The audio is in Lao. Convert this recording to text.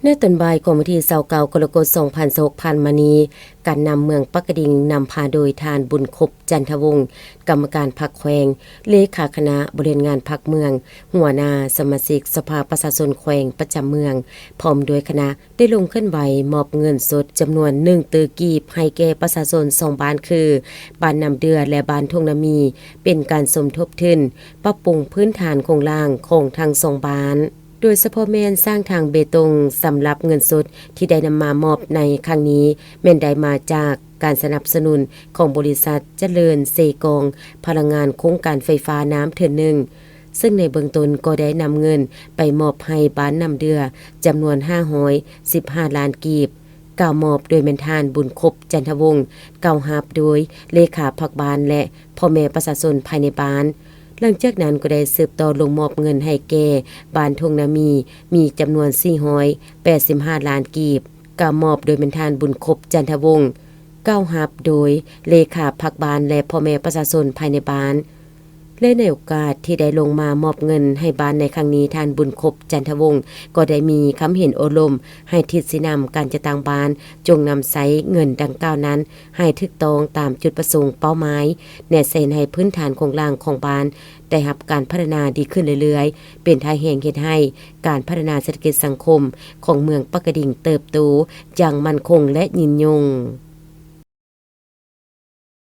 ໃນຕອນບ່າຍຂອງວັນທີຊາວເກົ້າ ກໍລະກົດ ສອງພັນຊາວຫົກ ຜ່ານມານີ້, ການນຳເມືອງປາກກະດິງ ນຳພາໂດຍທ່ານ ບຸນຄົບ ຈັນທະວົງ ກຳມະການພັກແຂວງ, ເລຂາຄະນະບໍລິຫານງານພັກເມືອງ, ຫົວໜ້າສະມາຊິກສະພາປະຊາຊົນແຂວງປະຈຳເມືອງ ພ້ອມດ້ວຍຄະນະ ໄດ້ລົງເຄື່ອນໄຫວມອບເງິນສົດຈຳນວນໜຶ່ງຕື້ກີບ ໃຫ້ແກ່ປະຊາຊົນສອງບ້ານຄື ບ້ານນ້ຳເດື່ອ ແລະ ບ້ານທົ່ງນາມີ ເປັນການສົມທົບທຶນປັບປຸງພື້ນຖານໂຄງລ່າງຂອງທັງສອງບ້ານ, ໂດຍສະເພາະແມ່ນສ້າງທາງເບຕົງສຳລັບເງິນສົດທີ່ໄດ້ນຳມາມອບໃນຄັ້ງນີ້ ແມ່ນໄດ້ມາຈາກການສະໜັບສະໜູນຂອງບໍລິສັດຈະເລີນເຊກອງພະລັງງານໂຄງການໄຟຟ້ານ້ຳເທື່ອໜຶ່ງ, ເຊິ່ງໃນເບື້ອງຕົ້ນກໍໄດ້ນຳເງິນໄປມອບໃຫ້ບ້ານນ້ຳເດື່ອຈຳນວນຫ້າຮ້ອຍສິບຫ້າລ້ານກີບ, ກ່າວມອບໂດຍແມ່ນທ່ານ ບຸນຄົບ ຈັນທະວົງ ກ່າວຮັບໂດຍເລຂາພັກບ້ານ ແລະ ພໍ່ແມ່ປະຊາຊົນພາຍໃນບ້ານ. ຫຼັງຈາກນັ້ນກໍໄດ້ສືບຕໍ່ລົງມອບເງິນໃຫ້ແກ່ບ້ານທົ່ງນາມີ ມີຈຳນວນສີ່ຮ້ອຍແປດສິບຫ້າລ້ານກີບ, ກ່າວມອບໂດຍແມ່ນທ່ານ ບຸນຄົບ ຈັນທະວົງ ກ່າວຮັບໂດຍເລຂາພັກບ້ານ ແລະ ພໍ່ແມ່ປະຊາຊົນພາຍໃນບ້ານ. ແລະ ໃນໂອກາດທີ່ໄດ້ລົງມາມອບເງິນໃຫ້ບ້ານໃນຄັ້ງນີ້, ທ່ານ ບຸນຄົບ ຈັນທະວົງ ກໍໄດ້ມີຄຳເຫັນໂອ້ລົມໃຫ້ທິດຊີ້ນຳການຈັດຕັ້ງບ້ານ ຈົ່ງນຳໃຊ້ເງິນດັ່ງກ່າວນັ້ນໃຫ້ຖືກຕ້ອງຕາມຈຸດປະສົງເປົ້າໝາຍ, ແນະໃສ່ໃຫ້ພື້ນຖານໂຄງລ່າງຂອງບ້ານໄດ້ຮັບການພັດທະນາດີຂຶ້ນເລື້ອຍໆ, ເປັນທ່າແຮງເຮັດໃຫ້ການພັດທະນາເສດຖະກິດສັງຄົມຂອງເມືອງປາກກະດິງເຕີບໂຕຢ່າງໝັ້ນຄົງ ແລະ ຍືນຍົງ.